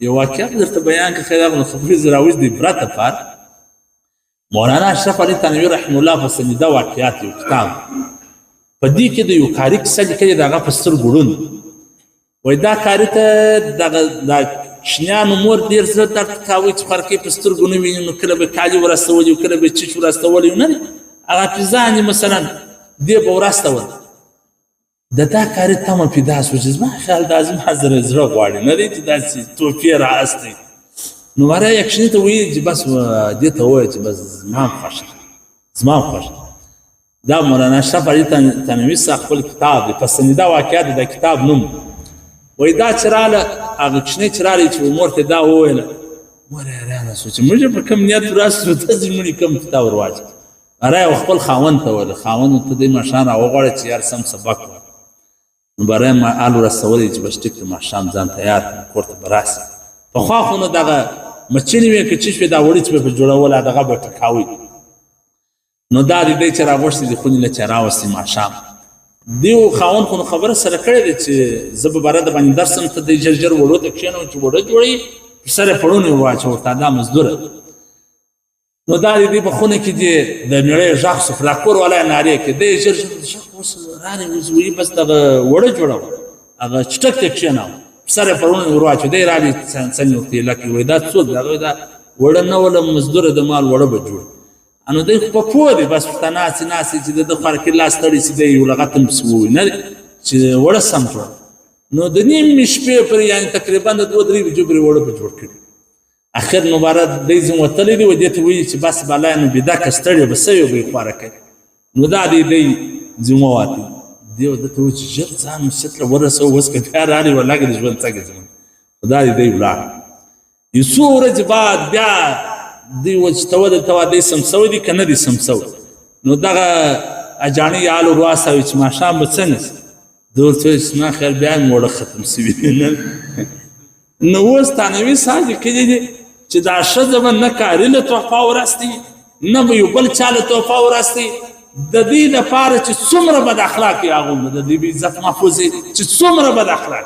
یو واقعه به درته بیان کړم، خیر هغه خبرې زه راوځ د عبرت لپاره. مولانا اشرف علي تنویر رحمه الله په سنیده واقعات یو کتاب، په دې کې د یو قاري کیسه لیکلې ده، هغه په سترګو ړوند. وایي دا قاري ته دغه دا کوچنیانو مور ډېر زړه درد کاوه چې خورکۍ په سترګو نه ویني، نو کله به کالي ورستولي، کله به چیچ ورستولي، نه هغه حافظان یې مثلا دې به ورستول. د دا کاري تمه پیدا شوه چې زما خیال دا زما زړه زړه غواړي، نه دی چې داسې توپې را استوي. نو ماره یې کوچني ته ویلي چې بس دې ته ووایه چې بس زما هم خوښه ده، زما هم خوښه ده. دا مولانا اشرف علي تنوي صاحب خپل کتاب دی، پسندیده واقعات د کتاب نوم. وایي دا چې راله هغه کوچنی چې راغی چې مور ته دا وویله، مور یې حیرانه شوه چې موږ په کوم نیت ورسو، ته زموږ کوم کتاب ورواچوه. اره یې خپل خاوند ته وویل، خاوند ورته دی ماښام راوغواړه چې یار سم سبق وایه. نو باره ما آل ورسولی چې بس ټیک ته ماښام ځان تیار کړم، کور ته به راسي. پخوا خو نو دغه مچنې وې که څه شوې، دا وړي چې به په جوړوله دغه به ټکاوي. نو دا دی دی چې راغوښتې دي خونې له چې راوستي ماښام دیو خاوند خو نو خبره سره کړې ده چې زه به باره د باندې درسم، ته دی ژر ژر وړو ته کښېنوم چې وړه جوړوي، پر سر یې پړونی ورواچوه ورته دا مزدوره. نو دا دی په خونه کې دی د میړې غږ شو، فلا کور والا یې نارې کړې، دی ژر ژر غږ اوس رانې اوس وایي بس دغه وړه جوړوه، هغه چټک ته کښېناوه، پر سر یې پړونی ورواچوه، دی راغی څنګه ورته یې لکې وایي دا څوک دی؟ هغه دا وړه نه ولم مزدوره د مال وړه به جوړ. نو دی خو په پوه دی، بس ورته ناستې ناستې چې د ده خوارکي لاس ستړی سي، دی یو لغت هم پسې ووایي نه چې وړه سم جوړ. نو د نیمې شپې پورې یعنې تقریبا د 2-3 بجو پورې وړه به جوړ کړي. اخر مبارک دی ځین وتلی دی و دې ته وایي چې بس بالا نو بیده که ستړی به سوی به یې خواره کوي. نو دا دی دی ځین وواتی، دی ده ته وایي چې ژر ځان مسجد له ورسوه، اوس که بیا راغلی والله که د ژوند څنګه زموږ. خو دا دی دی ولاړ. یو څو ورځې بعد بیا دی و چې ته ودرته وا دی سم سوی دی که نه دی سم سوی. نو دغه اجاڼي یې آل ورواستوي چې ماښام به څنګه سي؟ ده ورته وویل چې زما خیال بیا مې اوړه ختم سوي دي. نن نو اوس ثانوي صاحب لیکلي دي چې دا ښځه به نه کاري له تحفه ورستي، نه به یو بل چا له تحفه ورستي، د دې لپاره چې څومره بد اخلاق یې هغومره د دې عزت محفوظ چې څومره بد اخلاق.